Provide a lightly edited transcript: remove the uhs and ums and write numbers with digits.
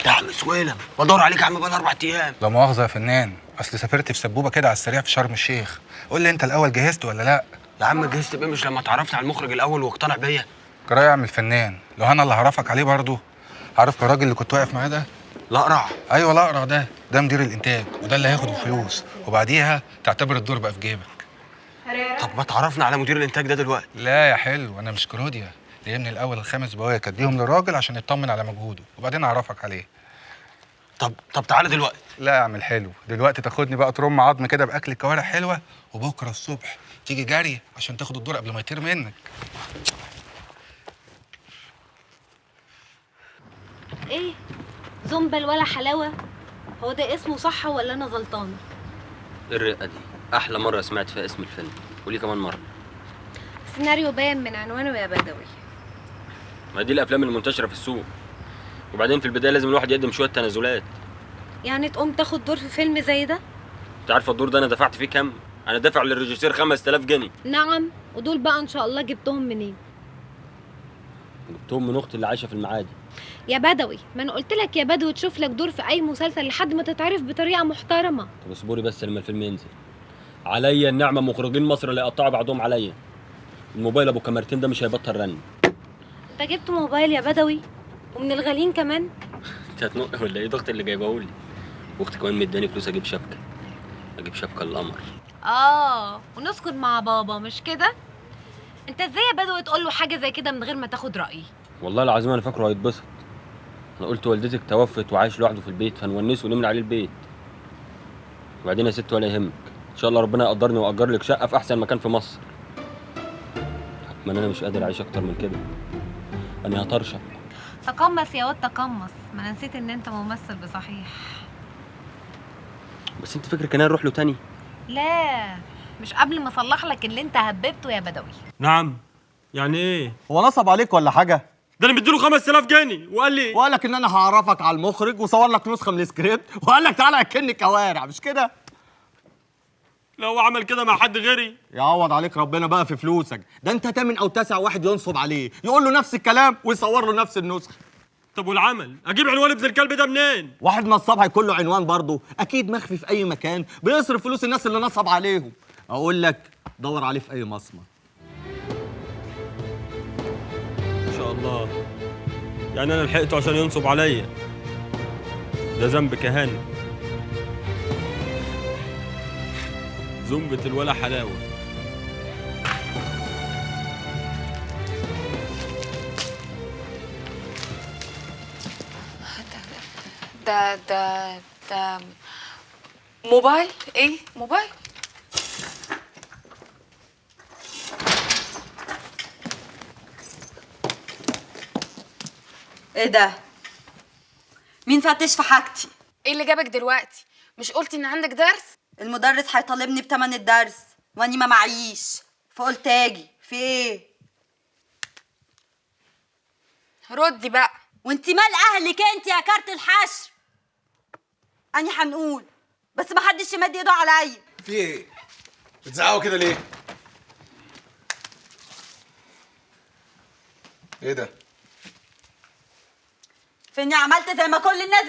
انت يا عم سويلم، بدور عليك يا عم بقالي 4 ايام. لا مؤاخذة يا فنان، اصل سافرت في سبوبه كده على السريع في شرم الشيخ. قول لي انت الاول، جهزت ولا لا؟ يا عم جهزت بيه، مش لما اتعرفت على المخرج الاول واقتنع بيا. كرايه يا عم الفنان، لو انا اللي هعرفك عليه برضه. عارف الراجل اللي كنت واقف معاه ده؟ الاقرع؟ ايوه الاقرع ده، ده مدير الانتاج، وده اللي هياخد الفلوس، وبعديها تعتبر الدور بقى في جيبك. طب ما تعرفنا على مدير الانتاج ده دلوقتي. لا يا حلو، انا مش كروديا. ليه من الاول ال5 بواكي اديهم للراجل عشان يطمن على مجهوده، وبعدين اعرفك عليه. طب تعالى دلوقتي. لا يا عم الحلو، دلوقتي تاخدني بقى ترم عظم كده باكل الكوارع حلوة، وبكره الصبح تيجي جري عشان تاخد الدور قبل ما يطير منك. ايه زنبل ولا حلاوة؟ هو ده اسمه صح ولا انا غلطانة؟ ايه الرقة دي؟ احلى مرة سمعت فيها اسم الفيلم، وليه كمان مرة. السيناريو باين من عنوانه يا بدوي. ما دي الافلام المنتشرة في السوق، وبعدين في البداية لازم الواحد يقدم شوية تنازلات. يعني تقوم تاخد دور في فيلم زي ده؟ انت عارفه الدور ده انا دفعت فيه كام؟ انا دافع للريجيسير 5000 جنيه. نعم، ودول بقى ان شاء الله جبتهم منين؟ جبتهم من اختي اللي عايشه في المعادي. يا بدوي، ما انا قلت لك يا بدوي تشوف لك دور في اي مسلسل لحد ما تتعرف بطريقة محترمه. طب اصبري بس لما الفيلم ينزل. عليا النعمة مخرجين مصر اللي يقطعوا بعضهم عليا. الموبايل ابو كاميرتين ده مش هيبطل رن. انت جبت موبايل يا بدوي؟ ومن الغاليين كمان؟ انت هتنق ولا ايه؟ ضغط اللي جايبهولي، واختي كمان مداني فلوس اجيب شبكة، اجيب شبكة للقمر. اه، ونسكن مع بابا مش كده؟ انت ازاي يا بدوي تقول له حاجة زي كده من غير ما تاخد رايي؟ والله العظيم انا فاكره هيتبسط. انا قلت والدتك توفت وعايش لوحده في البيت، فنونسه ونملى عليه البيت. وبعدين يا ست ولا يهمك، ان شاء الله ربنا يقدرني واجر لك شقه في احسن مكان في مصر. ما انا مش قادر اعيش اكتر من كده، انا هطرشق. تقمص يا واد تقمص، ما انا نسيت ان انت ممثل بصحيح. بس انت فكرك ان انا اروح له تاني؟ لا، مش قبل ما اصلح لك اللي انت هببته يا بدوي. نعم، يعني ايه؟ هو نصب عليك ولا حاجة؟ ده انا مديله 5000 جنيه وقال لي، وقال لك ان انا هعرفك على المخرج، وصور لك نسخه من السكريبت، وقال لك تعالى اكلني كوارع، مش كده؟ لو هو عمل كده مع حد غيري يعوض عليك ربنا بقى في فلوسك، ده انت تامن او تاسع واحد ينصب عليه، يقول له نفس الكلام ويصور له نفس النسخة. طب والعمل؟ اجيب عنوان ابن الكلب ده منين؟ واحد نصاب هيكون له عنوان برضه، اكيد مخفي في اي مكان، بيصرف فلوس الناس اللي نصب عليهم. اقول لك دور عليه في اي مصمت. ان شاء الله. يعني انا لحقته عشان ينصب عليا؟ ده ذنب كهانة، زنبة الولا حلاوة. ده موبايل؟ ايه موبايل؟ ايه ده؟ مين فتش في حاجتي؟ ايه اللي جابك دلوقتي؟ مش قلتي ان عندك درس؟ المدرس هيطالبني بتمن الدرس واني ما معيش، فقلت اجي. في ايه؟ ردي بقى. وانت مال اهلك انت يا كارت الحشر؟ اني هنقول بس ما حدش يمد ايده عليا. في ايه؟ بتزعقوا كده ليه؟ ايه ده؟ فاني عملت زي ما كل الناس